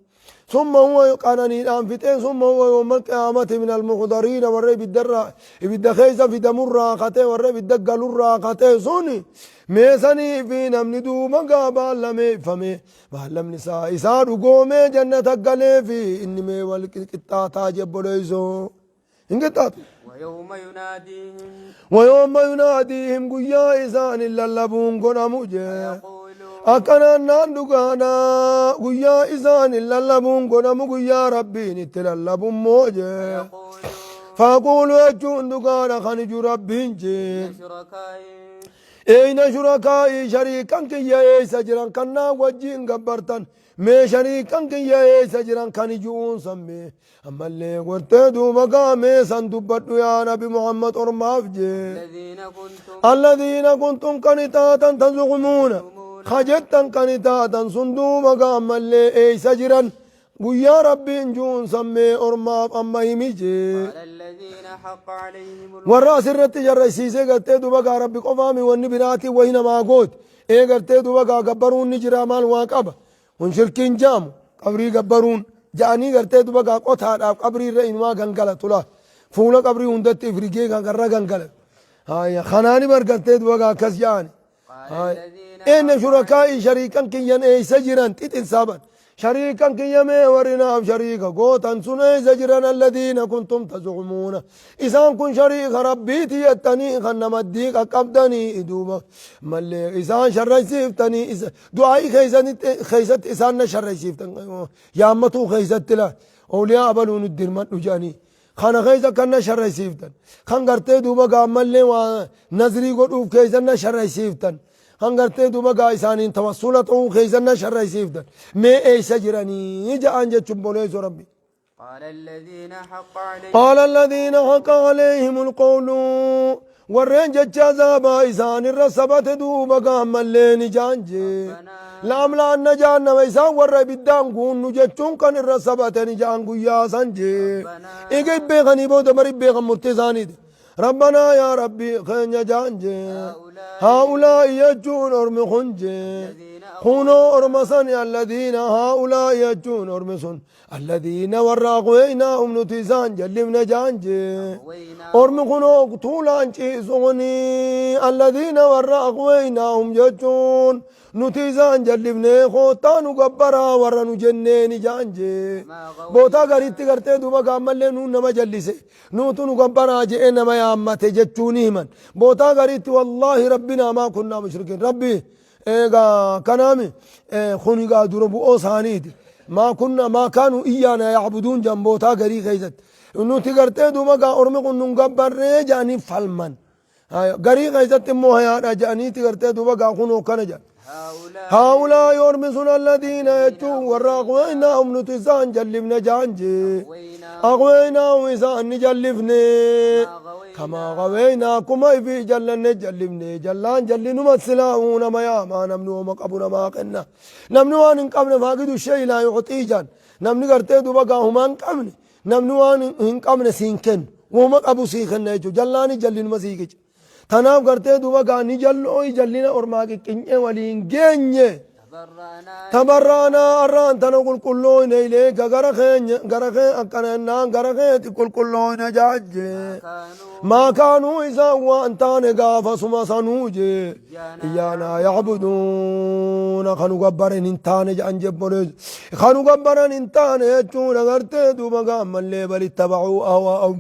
ثم هو qananiidhaan fixee ثم هو يوم القيامة من المحضرين warra ibiddarraa ibidda keessa fidamurraa katee warra ibidda galurraa katee suni mee sanii fi namni duuba gaa baallameeffame baallamni isaa isaa dhugoomee jannata galee fi inni mee wal qixxaataa jebboleessoo hin qixxaatu. ويوم يناديهم ويوم يناديهم guyyaa isaan lallabuun godhamu jee. يقول Akkanaan naan dhugaadhaa guyyaa isaan lallabuun godhamu guyyaa rabbiin itti lallabuun moo jee. يقول Faaquulu jechuun dhugaadha kan iju rabbiin jee. شركائي Eeyna shurakaa'ii shariikan kiyya eeysa jiran kan naa wajjiin gabbartan mee shariikan kiyya eeysa jiran kan iju'uun sammee ammallee gortee duuba gaamee san dubbadhu yaa nabi Muhammad ormaaf jee. الذين كنتم الذين كنتم كنتاتا تزعمون خجتا كنتاتا صندوق ammallee eeysa jiran guyyaa rabbiin juun sammee ormaaf amma himi jee. قال الذين حق عليهم Warra asirratti jarrasiisee gartee duba gaa rabbi qofaami wanni biraatii wahi namaa gooti. Ee gartee duba gaa gabbaruun ni jira maal waa qaba. Kun shirkiin jaamu qabrii gabbaruun ja'anii gartee duba gaa qotaadhaaf qabrii irra inumaa gangalatu laa. Fuula qabrii hundatti ifrigee kan karra gangalatu. Haya kanaani bar gartee duba gaa akkas ja'ani. قال الذين Eenna shurakaa'ii shariikan kiyyan eeysa jiran xixinsaban. Shariikan kiyya mee warri naaf shariika gootan sun eeysa jiran alladhiina kuntum tazcumuuna. Isaan kun shariika rabbiiti jettanii kan namaddii qaqqabdanii duuba. Mallee isaan sharraysiiftanii du'aa'ii keeysatti isaan na sharraysiiftan yaammatuu keeysatti la awliyaa abaluu nu dirmadhu jedhanii. Kana keessa kan na sharraysiiftan. Kan gartee duuba gaammallee waa nazrii godhuuf keessa na sharraysiiftan. Kan gartee duuba gaa isaaniin tawassula ta'uu keessan na sharraysiiftan. Mee eessa jiranii ja'aan jechuun boleessu Rabbi. قال الذين حق عليهم قال الذين حق عليهم القول warreen jecha azaabaa isaan irra sabate duuba gaammallee ni jaanje la'amla'anna jahannama isaan warra ibiddaan guunnu jechuun kan irra sabate ni ja'an guyyaa san jee eega beekanii booda bari beekan murtee isaaniiti rabbanaa yaa rabbi keenya ja'an jee haa'ulaa'i jechuun ormi kun jee kunoo orma sani alladiina haa'ulaa'i jechuun ormi sun Alladiina warra aghweynaahum nuti isaan jallifne jaan jee. Ormi kunoo tuulaan ciisuuni alladiina warra aghweynaahum jechuun nuti isaan jallifne koottaa nu gabbaraa warra nu jenneeni jaan jee. Bootaa gariitti gartee duuba gaammallee nuun nama jallise nuutu nu gabbaraa je'ee nama yaammate jechuu ni himan. Bootaa gariitti wallaahi rabbinaa maa kunnaa mushrikiin rabbi Egaa kanaami kun egaa dura bu'oo isaaniiti. Maa kunna maa kaanu iyyaana ya'buduun jedhan bootaa garii keessatti. Nuti gartee duuba gaa ormi kun nun gabbarree jedhanii falman. Garii keessatti immoo hayaadha jedhaniiti gartee duuba gaa kunoo kana jedhan. Haa'ulaa ormi sun alladiina jechuun warra aqwaynaahum nuti isaan jallifne jaan jee. Aqwaynaahum isaan ni jallifne. Kamaa gaweynaa akkuma ifii jallanne jallifne jallaan jallinuma silaahuu nama yaamaa namni woma qabu namaa kenna namni waan hin qabne faaqidu shay laa yucxii jaan namni gartee duba gaa humaa hin qabne namni waan hin qabne siin kennu woma qabu sii kenna jechuudha jallaani jallinuma sii qica tanaaf gartee duba gaa ni jallooyi jallina ormaa qiqqinyee waliin geenye. Tabarra'naa arraan tana qulqullooyne ileeka gara keenya gara kee akkana jennaan gara keeti qulqullooyne jaajje maa kaanuu isaan waan taane gaafasuma sanuu jee iyyaanaa yacbuduuna kanu gabbaran hin taane jedhan jebboleessu kanu gabbaran hin taane jechuun agartee duuba gaammallee bal ittabacuu ahwaa'ahum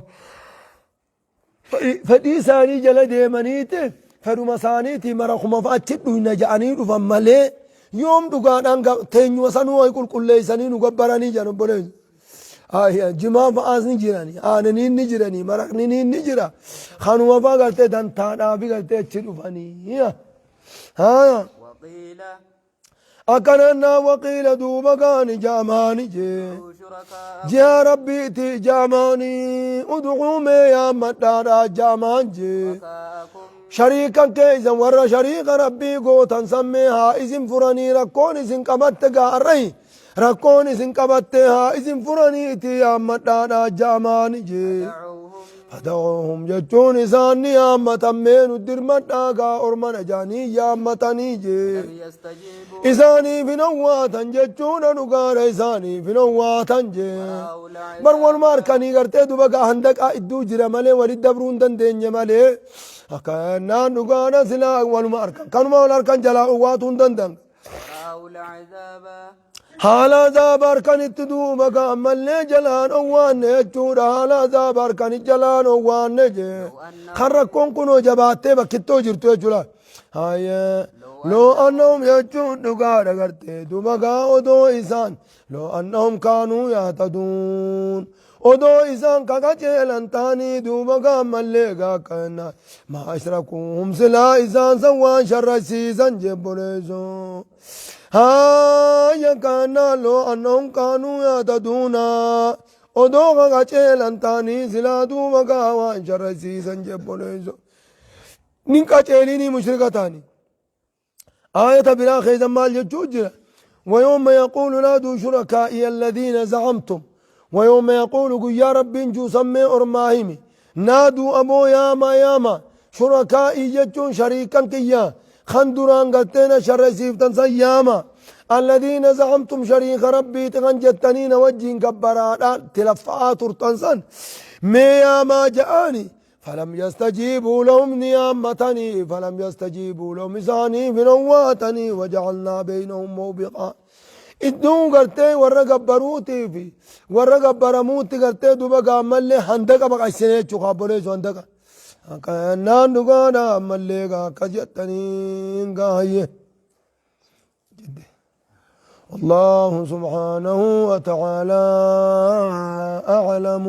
Fedhii isaanii jala deemaniiti fedhuma isaaniitii marakuma achi dhuyna ja'anii dhufan malee yoom dhugaadhaan teenyuma sanuu wayi qulqulleessanii nu gabbaranii jedhan obboleessu. Jimaa fa'aas ni jirani, aananiin ni jirani, maraqni ni jira. Kanuma fa'a gartee dantaadhaafi gartee achi dhufanii. Waqiila. Akkana jennaan waqiila duuba gaani jaamaani jee. Ji'a rabbiiti jaamaani ud'uu mee yaammadhaadha jaamaan jee. Shariikan keeysan warra shariika rabbii gootan san mee haa isin furanii rakkoon isin qabatte gaarrayi rakkoon isin qabatte haa isin furanii itti yaammadhaadha jaamaani jee. Fada'uuhum jechuun isaan ni yaammatan mee nu dirmadhaa gaa ormana jaanii yaammatanii jee. Isaaniif hin owwaatan jechuudha dhugaadha isaaniif hin owwaatan jee. Bar waluma harkanii gartee duba gaa handaqaa idduu jira malee walit dabruu hin dandeenye malee akka naan dhugaadha silaa waluma harkan kanuma wal harkan jalaa owwaatuu hin danda'an. Haala azaaba harkanitti duuba ka ammallee jalaan owwaanne jechuudha. Haala azaaba harkani jalaan owwaanne jee. Kan rakkoon kunoo jabaattee bakkittoo jirtu jechuudha. Hayyee. Loo annahum jechuun dhugaadha gartee duuba gaa odoo isaan loo annahum kaanuu yaataduun. Odoo isaan ka qajeelan ta'anii duuba gaa ammallee gaa kana maa ashrakuuhum silaa isaan san waan sharrasiisan jebboleessoo. Haaya kaanaa loo annahum kaanuu yaataduuna odoo ka qajeelan ta'anii silaa duuba gaa waan sharrasiisan jebboleessoo. Nin qajeelinii mushrika ta'anii. Aayata biraa keessa maal jechuu jira? ويوم يقول نادوا شركائي الذين زعمتم ويوم يقول قيا رب جو سمي أرماهمي نادوا أبو ياما ياما شركائي جتون شريكا كيا خندران قلتنا شر سيفتن سياما الذين زعمتم شريك ربي تغن جتنين وجين كبرا تلفعات ترتنسن مياما جاءني فلم يستجيبوا لهم نيامتني فلم يستجيبوا لهم isaanii finowwaatanii وجعلنا بينهم موبقا iddoo gartee warra gabbaruutii fi warra gabbaramuutti gartee duba gaammallee handaqa baqaysine jechuu kaabboleessu handaqa akkannaan dhugaadha ammallee akkas jettanii gaayye الله سبحانه وتعالى أعلم.